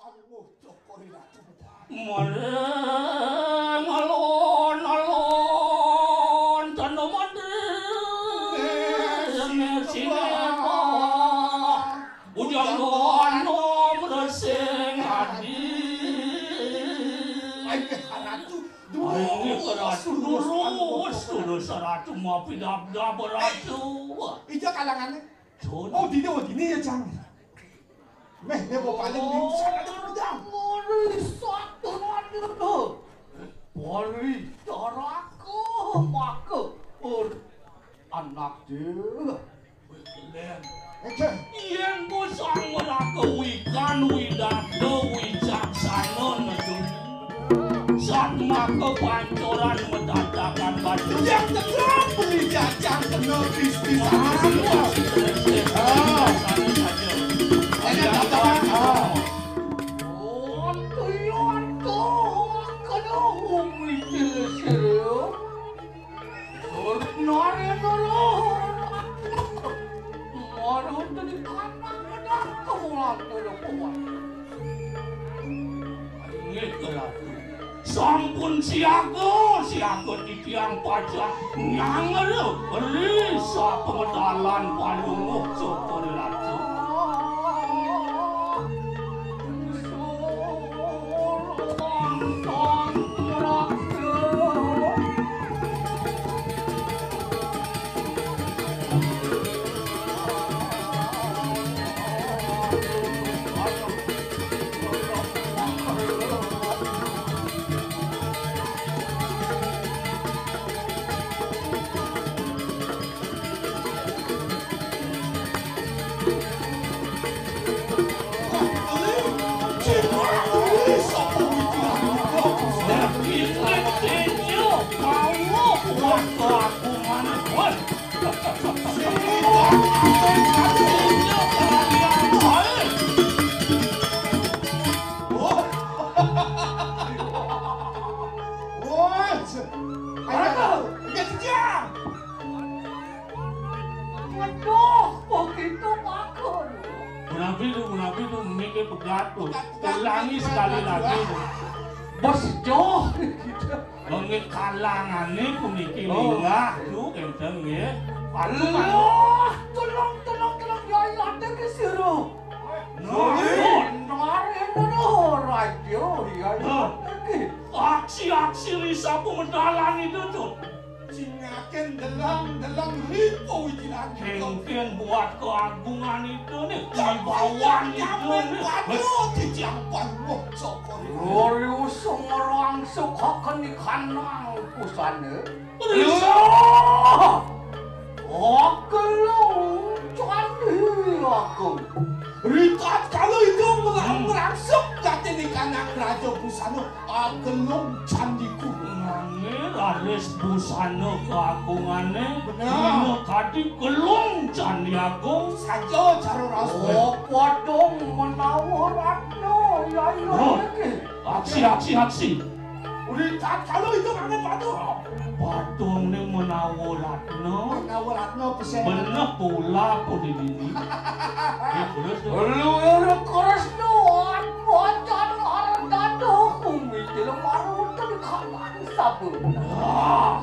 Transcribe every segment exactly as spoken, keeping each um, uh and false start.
Aduh, cokor ini aku. Mereng alon-alon tanda mandi. Sini, sini, apa? Ujang doa nom resing adi. Ayo, Ratu. Ayo, Ratu, durus, durus, Ratu, mapi dab-dab, Ratu. Ija kalangannya. Oh, dini, oh, dini ya, Jang. Meh, dia mau paling di sana ada pedang. Mari satu lagi tu. Mari taraka maka ur anak dia. Yen bosang meraka wikan widada wicaksana nedun. Satmaka pancoran medadakan batu. Yang tegap beli jajang kena bis-bis. Ah. Saya tak tahu. Ah. Tuan tuan kau kena umi celesera. Narendra. Marut di kandang benar kemulan kuda kuat. Inggih, Ratu. Sampun siaga, siaga titiang pacang nyangera ri sapemedalan palungguh Cokor Ratu. Aduh, begitu bagus. Menapi tu, menapi tu, mikir begat tu. Ulangi sekali lagi. Bos Joh. Nggih, kalangane puniki. Oh. Linggah tu, kenten nggih. Aduh, tolong, tolong, tolong, ya, ya, ada ke suruh. Nah, Sorry. Nah, ini loh, raja, ya, ya, ada ke. Aksi-aksi ri sapemedalan itu, Cut. Cingaken deleng-deleng ripu wijilan. Kenten buat keagungan itu nih, wibawan itu nih. Aduh, titiang panuwun Cokor. Lori usung ngerang sukaken ikanang pusane. Lho! Agelung Candi Agung. Ritatkala ida ngerang-, hmm, ngrangsuk jatin ikanang raja busana, agelung candiku. Nanging raris busana keagungane. Bener. Dina kadi gelung Candi Agung. Saja cara raos. Oh, padha menawa ratna, Yai. Oh. Iki. Aksi, aksi, aksi. Uli tatkala itu mangke patuh. Patuh ning menawa ratna. Menawa ratna pesen. Beneh bola pun ini. Ya, terus, terus. Luwih kresna, wacan arep dadoh bumi dilemar wonten kanan saben. Ah.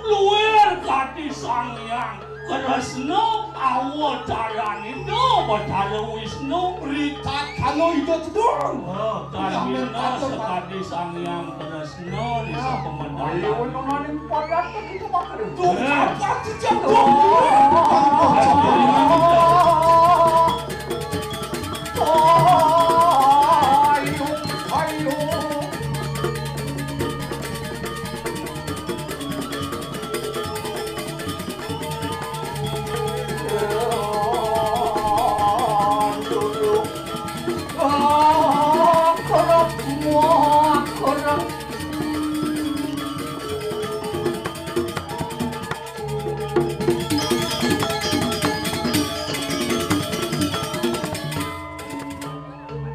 Luwir kadi Sang Hyang Kresna, awataraninda Batara Wisnu. Ritatkala ida tedun. Oh, kalina sakadi Sang Hyang Kresna di sapemedalan. Ayo, nunaning padat kita makan. Tuh, eh. Apa sih, Cak? Ayo, ayo.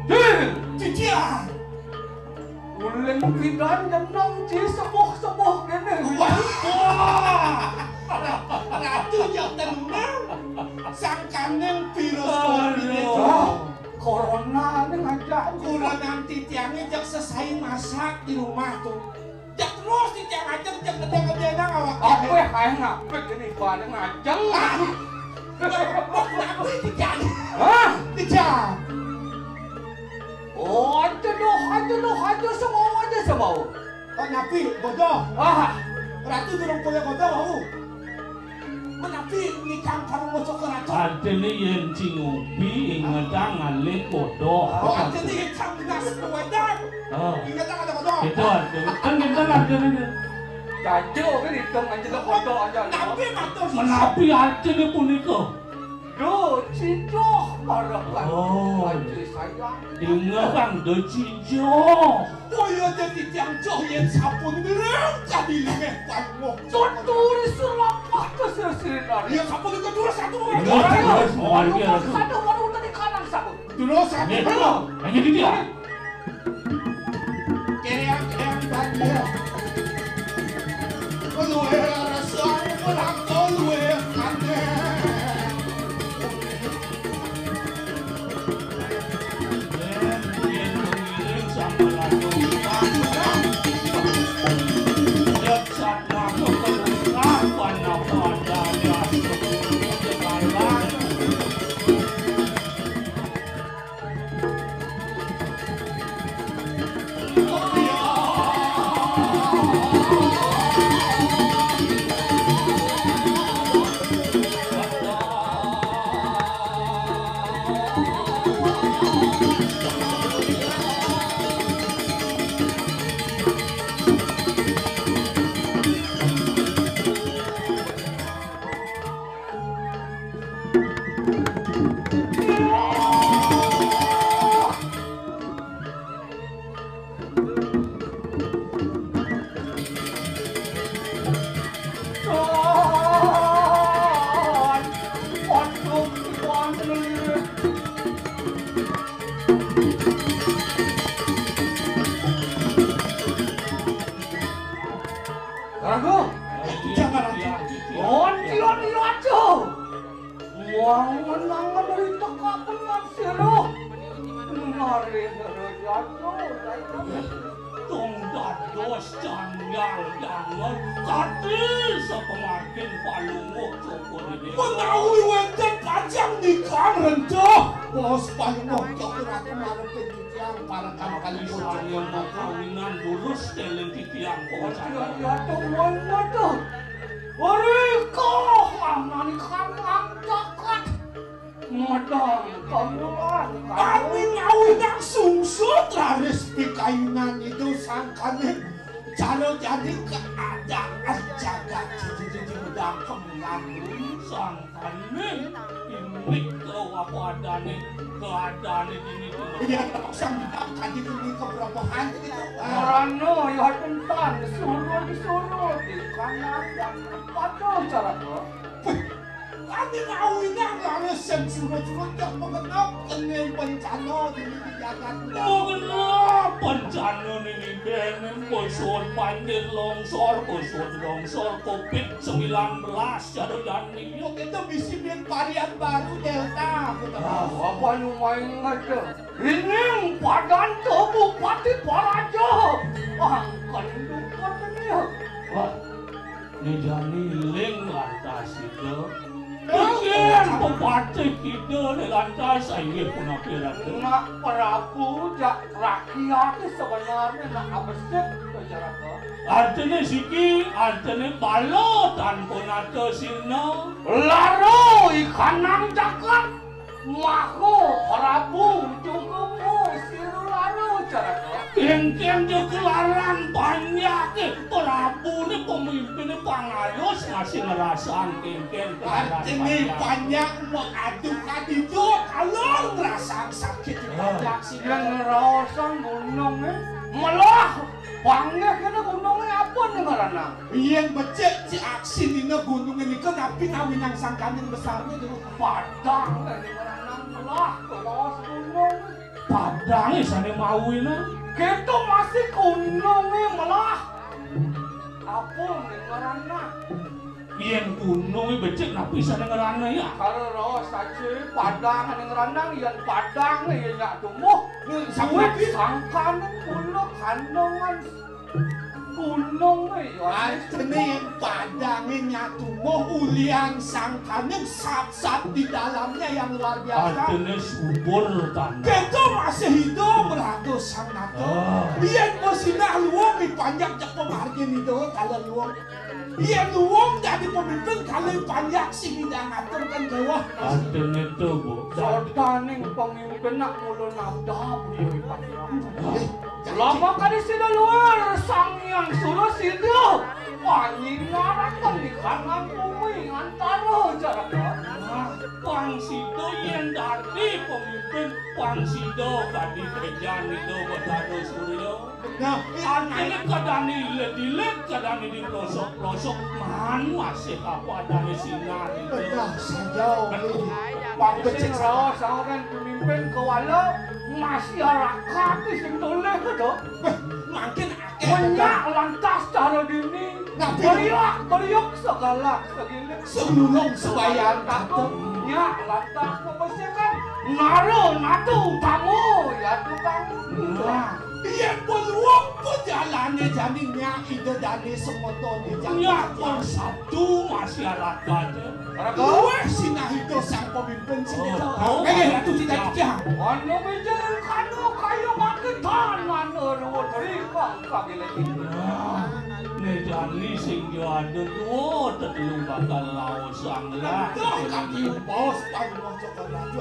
Hei, Cician! Uling pidan nyeneng ci sepuh-sepuh kene. Wah! Ratu ya tenang. Sangkaning virus covid itu. Aduh. Corona ning ajak. Kurenan titiangé jak sesai masak di rumah tuh. Jak terus titiang ajak, jak gedé-gedénan awak. Apa aé ngapik ini pada ngajeng. Ah. Kenapa titiang? Hah? Titiang. Oh, aja doh, aja doh, aja semua, aja semua. Pak Napi, bodoh. Ah. Ratu durung boleh bodoh, aku. Menapi nikang karo maca keraton. Artiné yén sing ngupi ingetang ngalih kodok. Oh, artiné yén sang dinas kuwedang. Oh. Ingetang ada kodok. Itu artiné. Kan kinten artiné. Jajo kan hitung anjlok kodok aja. Tapi matur. Menapi artiné punika? Duh, cijoh, harapan. Oh. Aja sayang. Ingetang duh cijoh. Kaya dadi tiang joh yén sampun ngrem kadilingeh panguh. Tuturi sulapah kesirsinan. Ya sampun itu terus satu. Terus, terus, mawon, terus. Satu baru tadi kanan satu. Terus satu. Nggih, terus. Hanya gitu ya. Keang-keang banjir. Luwih rasa, ora luwih aneh. Ragu. Jangan, Ragu. Onti, onti, Ragu. Wong menangan ri tekaken lan sira. Mari ngrejata. Tung dados janggal-janggal kati sapemargin palungguh syukur ini. Menawi wénten pacang nikang rendah, bos palungguh Ratu ngarepin titiang parekan kalih kawinan lurus télé titiang. Rika amani kang angkat. Modal kamulan. Kami ngawinang sungsut raris pikayunan itu sangkaning cara jadi keadaan jagat cici-cici medang kemulan sangkaning imik ke apa adane keadaan ini. Iya, sang medang tadi ini keberapaan gitu. Rano ya tentan suruh disuruh di kanan dan patuh cara tuh. Kami ngawinang raris sing surut-surut yang mengenal kene bencana di jagat. Mengenal bencana nini benen kusut banjir longsor, kusut longsor covid sembilan belas jatuh jani. Yuk kita bisi bin varian baru Delta. Kita ah, apa nu main ngada? Ining padan Bupati Paraja. Angkan duka tenia. Wah. Nijani ling lantas ida. Mungkin pepatih ida ning lantas inggih punapi ratu. Nak Prabu jak rakyat sebenarnya nak abesik bicara ke. Artine siki, artine bala tanpa nata sirna. Laro ikanang jagat. Maha Prabu juga sira lara caraka. Kéngkén jegelaran panjaké Prabuné pemimpiné pangalus masih ngrasaan kéngkén. Artiné panjak mengadu kadija kalau ngrasaan sakit panjak sing ngrasaan gunungé. Melah panggih kena gunungé apa ning ngaranang? Yén becik ci aksi dina gunungé nika napi ngawinang sangkaning besarné dulu. Padang ning ngaranang melah kawas gunung. Padangé sané mawinang. Kéto masih gunungé melah. Apa ning ngaranang? Yén gunung becik napi sané ngrana ya? Karo raos saja, padang ané ngrana, yén padang ya nyak tumuh. Kuwi sangkané mula kandungan gunung ya. Artiné yén padangé nyak tumuh, ulian sangkané zat-zat di dalamnya yang luar biasa. Artiné subur tanah. Kéto masih hidup beratus sang nata. Ah. Yén masinah luung di panjak cek pamargin hidup kalau luung. Yén luung dadi pemimpin kali panjak sing ngidang atur kan jawah. Artiné to, Bu. Sodaning pemimpin nak mula nabda buyui panjak. Eh, lama kali sida luar Sang Hyang Surasida. Panyinaraken di kanan bumi antara jaraga. Nah, pang sida yén dadi pemimpin, pang sida kadi kéjan Ida Batara Surya. Nah, artiné kadani ilit-ilit, kadani di pelosok-pelosok, man masih apa adané sinah itu. Nah, saja, Umi. Pang becik raos saurén pemimpin kewala masyarakat sing toleh to. Béh, mangkin akéh. Nyak lantas cara dini. Napi? Beriak, beriuk segala segilik. Seglulung sebayan kato. Nyak lantas membersihkan nara natu tamu ya tukang. Nah. Yén peluang pejalané jani nyak ida dané semeton di Jakarta. Nyak persatu masyarakat. Luwih sinah ida sang pemimpin sing kita. Oh, oh. Eh, Ratu Titiang. Anu bijil kanu kayu makitan anu ruwet rikang kagilet. Nah, né jani sing yo ada dua tetelu bakal laos anglah. Tuh, kaki bos, pan bos.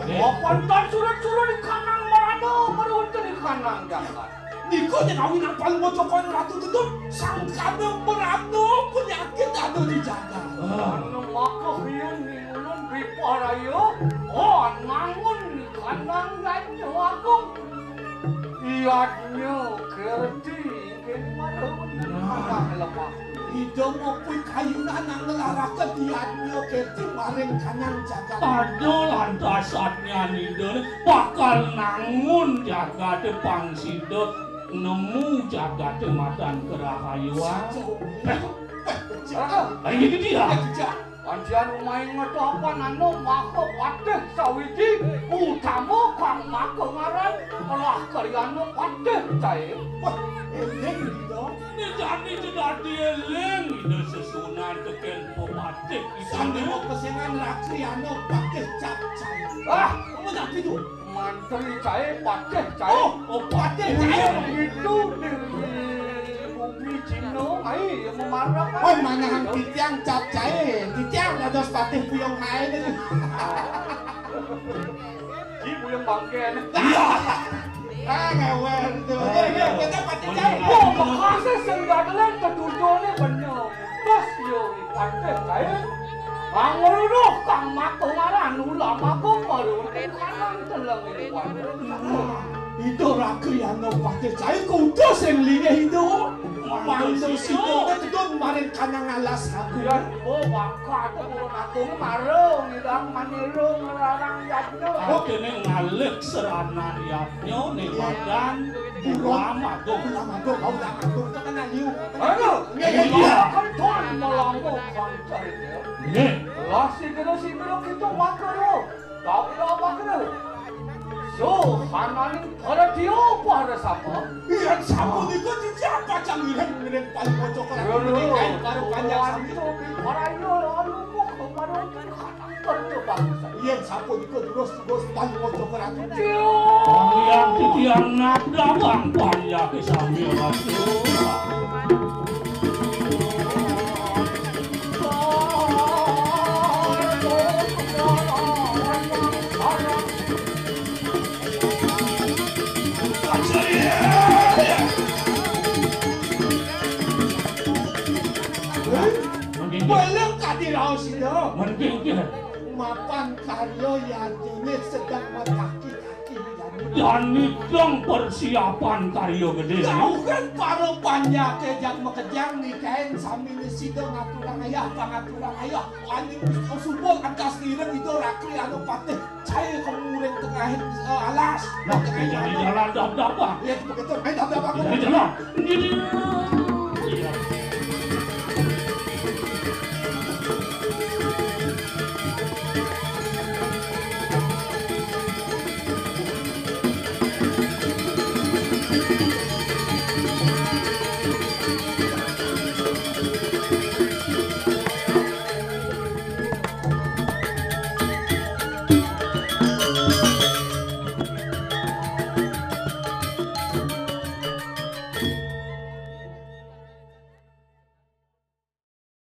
Eh. Apa entar surut-surut di kanang marana, maruntuh di kanang jagat. Nika nyén awinang paling mocokan Ratu Tedun, sangkana marana penyakit ada di jagat. Ah. Anu maka riyen ning ulun riparaya, oh, nangun di kanang yadnya agung. Yadnya kirti. Nah. Ida muput kayunan nang nglaraken yadnya kirti maring kanang jagat. Pada lantas satnya nida bakal nangun jagate pang sida nemu jagate madan kerahayuan. Saja. Eh, eh, ayo dia. Panjian umai ngetopan anu maka patih sawiji utama kang maka ngaran lah karyana patih cae. Wah, eling dina. Ini jani jedadi eling ida sesunan teken pepatih. Sandi mau pesengan rakyana patih cap cae. Ah, kamu tak tidur. Mantri cae, patih cae. Oh, oh, patih cae. Itu di bumi Cina, ai, yang memarah. Oh, manahan titiang cap cae. Titiang dados patih puyung kae niku. Ki puyung bangken. Iya. Ah, ngewel tuh. Ayo. Kita patih cae. Oh, makasih sing dadelan ketujuhnya bener. Bos, yo, patih cae. Pangruduh kang matungaran ulama kong baru kanang teleng iwan. Ida rakyana patih cae kudu sing linggih ida. Mangsa sida tedun maring kanang alas aku. Yan bo bangka turun aku marung idang maniru ngelarang yadnya. Oke, ning ngalih seranan yadnya ning badan Ulam Agung. Ulam Agung, Ulam Agung tekan aliu. Aduh, iya. Kan tuan melambung bangsa itu. Nggih. Lah, sigera-sigera kita makan, yo. Tapi apa kena? So, hananing para tio para sama. Iya, sapunika titiang pacang ngiring-ngiring paling maca keratu menika para panjang sami. Wantu di para yo, lalu kok kemarin kan kerja bagus. Iya, sapunika terus-terus paling maca keratu. Tio. Yang titiang nadabang panjake sami ratu. Weleng kadi raos ida. Mending dia. Mapan karya yadine sedang mataki-taki. Dan nidang persiapan karya gedé. Jauhkan para panjake jak makejang nikain samine sida ngaturang ayah, pangaturang ayah. Aning subul angkas ireng ida rakri anu patih cae kemuring tengahing, eh, alas. Nah, tengahing jadi anu. Jalan dap-dap, Bang. Iya, begitu. Main dap-dap aku. Jadi jalan. Jadi.